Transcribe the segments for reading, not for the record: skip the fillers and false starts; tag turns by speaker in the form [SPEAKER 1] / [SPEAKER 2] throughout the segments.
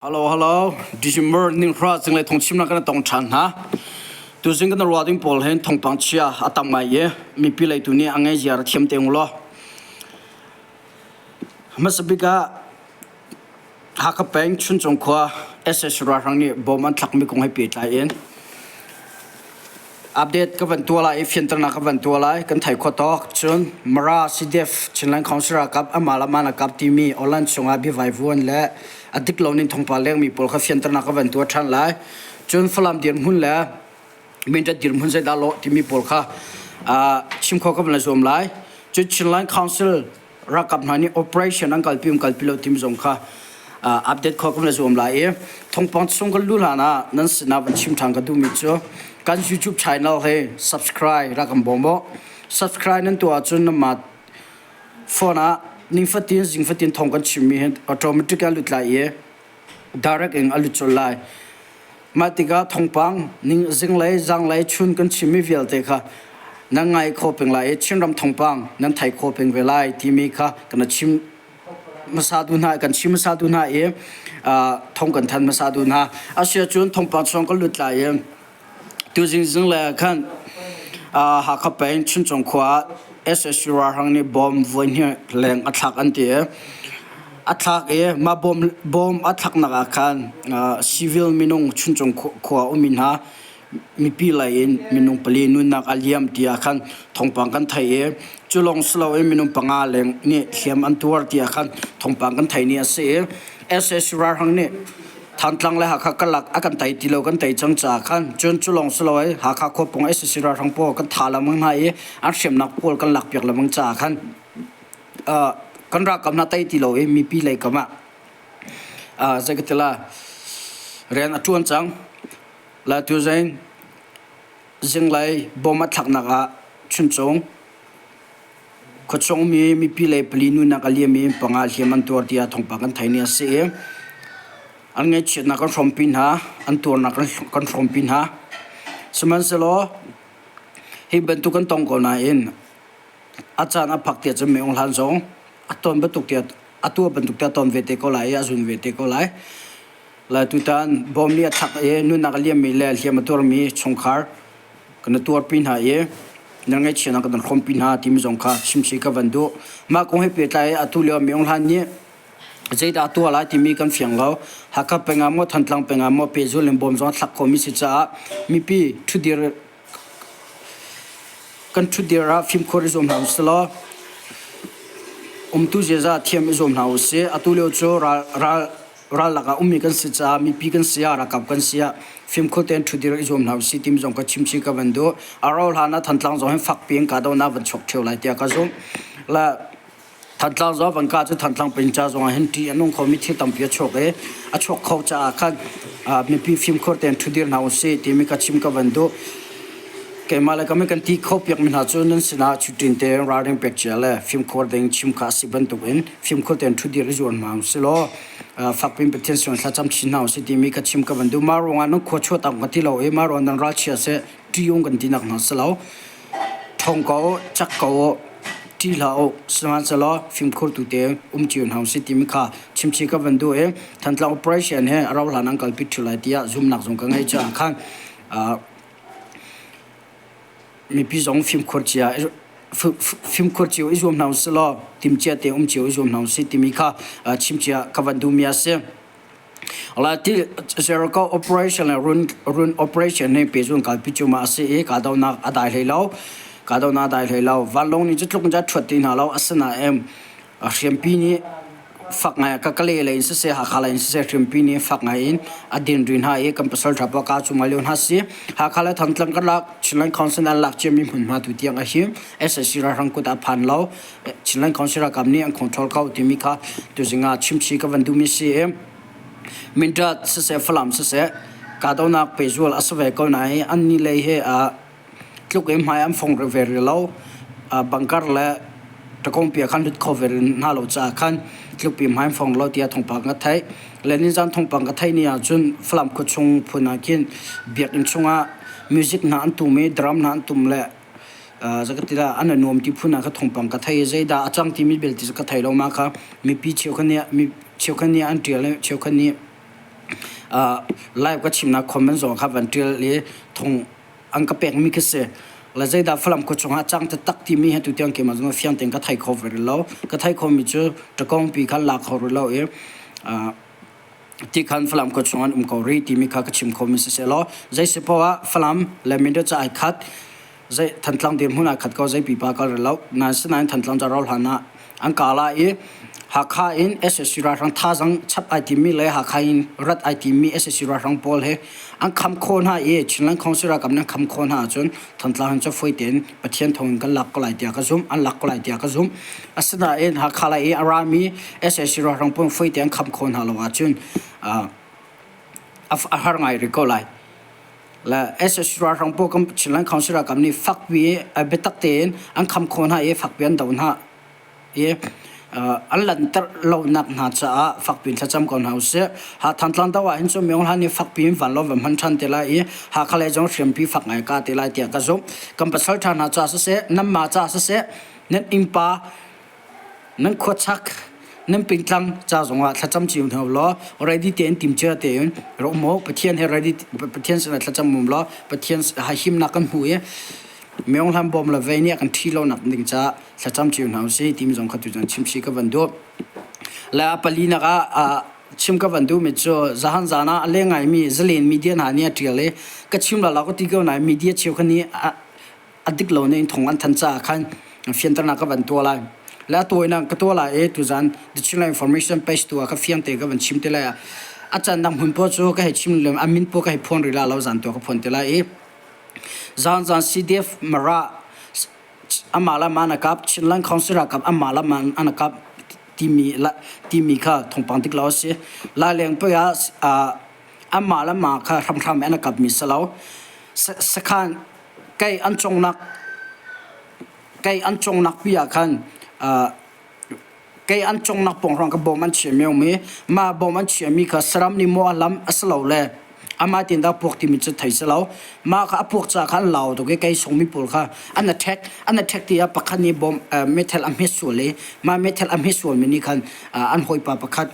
[SPEAKER 1] Hello, hello. December ninghra zinglei thongchimnak kan tong ṭhan hna. Tuzing kan ruah ding pawl hin thongpang chia a tam ngai i mipi lei tu nih a ngei ziar a thiam te ung law. Hmasa bik ah Hakha peng Chuncung khua SS ralhrang nih bom an thlakmi kong he pehtlai in update ka van tuah lai i fianternak ka van tuah lai. Kan thei kho tawk. Cun Mara CDF Chinland Council ralkap amah le amah na kap timi online chungah biavaivuan le a dik lo ning thawngpang lengmi pawl kha fianternak ka van tuah ṭhan lai. Cun Falam dirhmun le Mindat dirhmun zeidah lawh timi pawl kha chim kho ka van la zuam lai. Cun Chinland Council ralkap hna nih operation an kalpi um kalpi lo timi zong kha update khawh kan zuam lai i thawngpang chung kan luh hlan ah nan sinah van chim ṭhan ka duhmi cu kan YouTube channel hi subscribe rak kan bawm u. Subscribe nan tuah ahcun nanmah phone ah ningfatin zingfatin thawng kan chimmi hi automatic a lut lai i direct in a lut colh lai. Mah tikah thawngpang ning zinglei zanglei chun kan chimmi vialte kha nan ngai kho peng lai i Chinram thawngpang nan thei kho peng ve lai timi kha kan chim hmasa tu hna kan chim hmasa tu hna i thong kan than hmasa tu hna. Asiahcun thawngpang chung kan lut lai i Tuzing zinglei ah khan Hakha peng Chuncung khua ah SSU ralhrang nih bom voihnih leng a thlak an ti i a thlak i mah bom a thlaknak ah khan civil minung Chuncung khua ummi hna mipi lei in minung pali nunnak a liam tiah khan thawngpang kan theih i cu lawng si loin minung panga leng nih hliam an tuar tiah khan thawngpang kan theih ni a si i SSU ralhrang nih Thantlang le Hakha karlak a kan tei ti lo kan tei cang caah khan cun cu lawng si lo ai Hakha khua pawng SAC ralhrang pawl kan tha lengmang hna i an hriamnak pawl kan lakpiak lengmang caah khan kan ralkap hna tei ti lo i mipi lei kam ah zei ka ti la rian a ṭuan cang la tu zain zinglei bom a thlaknak ah Chuncung Khuachung mi mipi le pali nunak a liam i panga hliam an tuar tiah thawngpang kan theih ni a si i an ngaihchiatnak kan hrawmpi hna, an tuarnak kan hrawmpi hna. Sihmanhsehlaw hi bantuk kan tong ko nain a caan a phak tiah cun minung hlan zong a ton bantuk tiah a tuah bantuk tiah a ton ve te ko lai i a zun ve te ko lai. Lai tutan bom nih a thlak i nunnak a liammi le hliam a tuarmi chungkhar kan i tuarpi hna i nan ngaihchiatnak kan hrawmpi hna timi zong kha chimchih ka van duh. Mah kong he pehtlai atu lio Myo Hlan nih zeidah a tuah lai timi kan fiang lo. Hakha peng ah maw Thantlang peng ah maw pehzul in bawm zong a thlak khomi si caah mipi ṭhudir kan ṭhudir ah fimkhur i zuam hna usih law umtu ziaza thiam i zuam hna usih. Atu lio cu ral ral Rallak ah ummi kan si caah mipi kan si ah ralkap kan si ah fimkhur tein ṭhudir i zuam hna usih timi zong ka chimchih ka van duh. A rauh hlan ah Thantlang zong hin fakpi in kahdohnak van chuak ṭheo lai tiah ka zumh. Le Thantlang zong van kah cu Thantlang peng ca zong ah hin ṭih a nung khomi thil tampi a chuak i a chuak kho caah khan mipi fimkhur tein ṭhudir hna usih timi ka chim ka van duh. Keimah le kam i kan ti kho piakmi hna cu nan sinah chuṭin tein ralring pek cia le fimkhur ding chim kha a si bantukin fimkhur tein ṭhudir i zuam hna usih law fakpi in Pathian sin thlacam chin hna usih timi ka chim ka van duh. Mah ruangah nan khua chuah tak ka ti lo i mah ruangah nan ralchia seh ṭih kan tinak hna si lo. Ṭhawng ko u, cak ko u, ṭih hlah u, sihmanhsehlaw fimkhur tu tein um cio hna usih timi kha chimchih ka van duh i Thantlang operation he a rauh hlan an kalpi ṭhu lai tiah zumhnak zong ka ngei caah khan Mipi zong fimkhur cia fimkhur cio i zuam hna usih law timcia te um cio i zuam hna usih timi kha chimcia ka van duhmi a si. Ti Jericho operation le run run operation hi pehzul kalpi cu ma a si i kahdohnak a dai hlei lo. Kahdohnak a dai hlei lo. Vanlawng nih cu tluk in ṭhuat ti hna lo. Asinain Hriampi nih fak ngai ka Kalay lei in siseh Hakha lei in siseh hriampi nih fak ngai in a din rih hna i kan pasal ṭha pa ka cu ngai lio hna si. Hakha le Thantlang karlak Chinland Council an lak ciami hmunhma tu tiang a him. SAC ralhrang kut ah phan lo. Chinland Council ralkap nih an control ko timi kha tuzing ah chimchih ka van duhmi si i Mindat siseh Falam siseh kahdohnak pehzul a si ve ko nain an nih lei he ah Tluk in hmai an fong ve rih lo. Bangkar le Takongpi khan lut kho ve hna lo caah khan tlukpi hmai an fong lo tiah thawngpang ka theih. Le nizan thawngpang ka theih ni ahcun Falam khuachung phun ah khin biakinn chungah music hna an tum i drum hna an tum le zakatila an nuam ti phun ah ka thawngpang ka thei i zeidah a cang timi belte cu ka thei lo ma kha mipi cheukhat nih cheukhat nih an ṭial i cheukhat nih. Live ka chimnak comment zong kha van ṭial i thong an ka pekmi khi si. Le zeidah Falam khua chungah cang taktak timi hi tutiang keimah zong fiang tein ka thei kho ve rih lo. Ka thei khomi cu ṭakawngpi kha lak kho rih lo i ti khan Falam khua chung an um ko rih timi kha ka chim khomi siseh law zei si poah ah Falam le Mindat ca ai khat zei Thantlang dirhmun ah khat ko zei pipa kal rih lo. Nain sinain Thantlang ca rauh hlan ah an ka la i Hakha in SSC ralhrang thazang chap ai timmi le Hakha in rat ai timmi SSC ralhrang pawl he an kham khawh hna i Chinland Council ralkap nih an kham khawh hna ahcun Thantlang hin cu fawi tein Pathian thawng in kan lak ko lai tiah ka zumh an lak ko lai tiah ka zumh. Asinain Hakha lei i a rami SSC ralhrang pawl fawi tein an kham khawh hna lo ahcun a har ngai rih ko lai. Le SSC ralhrang pawl kan Chinland Council ralkap nih fakpi biatak tein an kham khawh hna i fakpi an doh hna. I an lanhter lonak hna caah fakpi in thlacam ko hna usih. Ha Thantlang do ah hin cu Myong Hlan nih fakpi in vanlawng va hman ṭhan te lai i Hakha lei zong hriampi fak ngai ka te lai tiah ka zumh. Kan pasal ṭha hna caah siseh, nanmah caah siseh, nan innpa, nan khuachak, nan pingtlang ca zongah thlacam cio hna u law ready tein timcia tein rak um u. Pathian he ready Pathian sinah thlacam um law Pathian himnak kan hmu i Myong Hlan bawm le vei nih a kan ṭhi lonak ding caah thlacam cio hna usih timi zong kha tutan chimchih ka van duh. Le a palinak ah chim ka van duhmi cu zahan zan ah a leng ngaimi zalen media hna nih a ṭial i ka chim la lo ka ti ko nain media cheukhat nih a dik lo ning thong an thanh caah khan fianternak ka van tuah lai. Le a tawinak ka tuah lai i tuzan The Chinland Information page tu ah ka fiang te ka van chim te lai ah a cannak hmun pawl cu ka hei chim lem a min pawl ka hei phuan rih la lo zan tu ka phuan te lai i zan zan CDF Mara amah le amah an i kap Chinland Council ralkap amah le amah an i kap timi timi kha thawngpang dik lo a si. Laileng pei ah amah le amah kha hramhram in an i kapmi si lo. Sakhan kei an congnak kei an congnak pi ah khan Kei an congnak pawng ka bawm an chiahmi a um i mah bawm an chiahmi kha saram nih maw a lam a si lo le amah tiin dah a puak timi cu thei si lo. Mah kha a puak caah khan an lau tuk i kei sungmi pawl kha an attack an attack ti ah pakhat nih bawm meithal a hmet sual i mah meithal a hmet sualmi nih khan an hawipa pakhat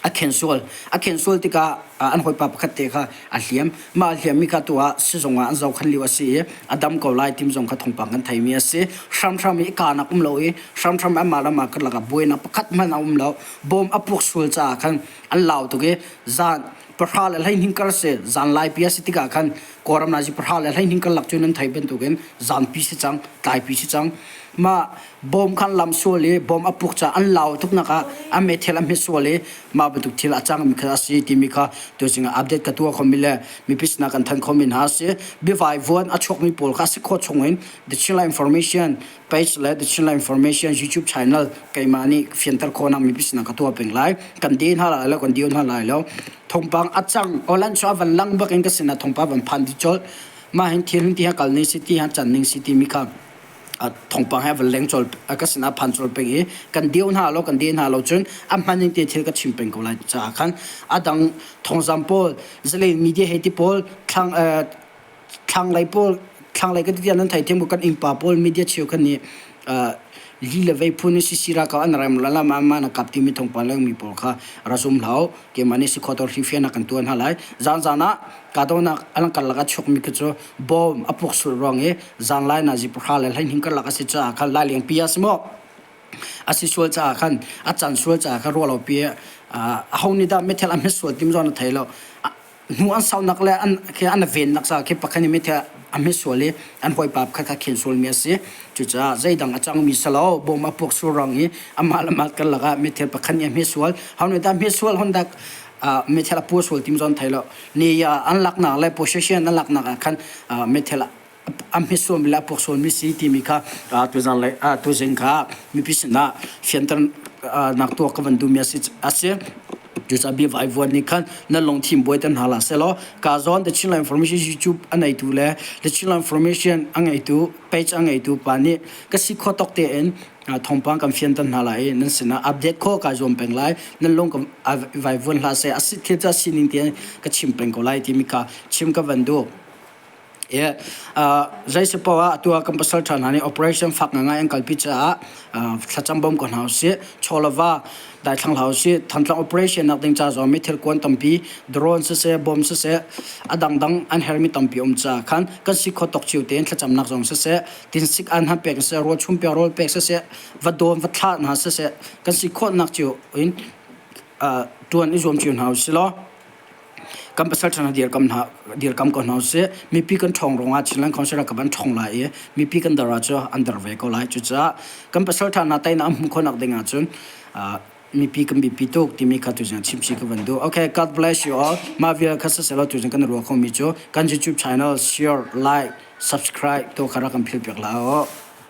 [SPEAKER 1] a khen sual. A khen sual tikah an hawipa pakhat te kha a hliam. Mah a hliammi kha tu ah sizung ah an zohkhan lio a si i a dam ko lai tim zong kha thawngpang kan theimi a si. Hramhram i kahnak um lo i hramhram amah le amah karlak ah buainak pakhat hmanh a um lo. Bom a puak sual caah khan an lau tuk i zan pahra le hleihnih kar si zan laipi a si tikah khan Kawlram nazi pahra le hleihnih karlak cu nan thei bantukin zanpi si cang, tlaipi si cang. Mah bom khan lam sual i bom a puk caah an lau tuknak ah a methel a hmet sual i mah bantuk thil a cangmi kha a si timi kha tuzing ah update ka tuah khomi le mipi sinah kan thanh khomi hna a si. Biavai vuan a chuakmi pawl kha a si khawh chungin The Chinland Information page le The Chinland Information YouTube channel keimah nih fianter khawhnak mipi sinah ka tuah peng lai. Kan de hna lai lo, kan dio hna lai lo. Thawngpang a cang, online cu a van lang bak in ka sinah thawngpang van phan dih colh. Mah hin thil hin ti ha kal ning si ti ha can ning si timi kha thawngpang he van leng col ka sinah phan col peng i kan dio hna lo kan de hna lo cun a hman in te thil ka chim peng ko lai caah khan a dang thawngzam pawl zalen media he ti pawl thlang thlanglei pawl thlanglei ka ti tiah nan thei thiam ko kan innpa pawl media cheu khan nih li le vei phun sisi ra ka an rem la ma ma na kap timi thawngpang leng mi pawl kha razum hlau keimah nih si khotor hrifian kan tuan hna lai zan zan ah kahdohnak an karlak a chuakmi khi cu bom a puak sul ruang i zanlai nazi pahra le hleihnih karlak a si caah khan lailengpi a si maw a si sual caah khan a can sual caah khan ruah lo pi aho nih dah meithal a hmet sual tim zawn a thei lo hnu an saunak le an khi an vennak caah khi pakhat nih meithal a hmet sual i an hawipa pakhat kha khen sualmi a si cucaah zeidang a cangmi si lo bom a puak sual ruang i amah le mah karlak ah meithal pakhat nih a hmet sual ho nih dah hmet sual hon dah meithal a pua sual tim zawn thei lo ni an laknak le possession an laknak ah khan meithal a hmet sualmi le a puak sualmi si timi kha tuzan le tuzing kha mipi sinah fianter nak tuah ka van duhmi a si cucaah bia vai vuan nih khan nan lungthin buai tan hna la selaw ka zawn The Chinland Information YouTube a neitu le The Chinland Information a ngeitu page a ngeitu pa nih ka si kho tok tein thawngpang kan fianter hna lai i nan sinah update khawh kai zuam peng lai nan lung ka vai vuan hlah seh a si thil cu a sining te ka chim peng ko lai timi kha chim ka van duh. I zei si poah ah atu ah kan pasal ṭha hna nih operation fak ngangai an kalpi caah thlacam bawm ko hna usih. Chaw le va daithlang hlah usih. Thantlang operation nak ding ca zong mi thil kuan tampi drone siseh bomb siseh a dangdang an hermi tampi um caah khan kan si kho tawk cio tein thlacamnak zong siseh tinsik an han pek siseh rawl chum pek rawl pek siseh va dawn va thlah hna siseh kan si khawhnak cio in ṭuan i zuam cio hna usih law kan pasal ṭha hna dirkam hna dirkam ko hna usih. Mipi kan ṭhawng ruangah Chinland Council ah ka van ṭhawng lai i mipi kan dar ah cu an dar ve ko lai. Cucaah kan pasal ṭha hna teinak an hmuh khawhnak ding ahcun mipi kan biapi tuk timi kha tuzing chimchih ka van duh. Okay, God bless you all. Mah vial kha siselaw tuzing kan ruah khomi cu kan YouTube channel share, like, subscribe to kha rak kan phil piak la.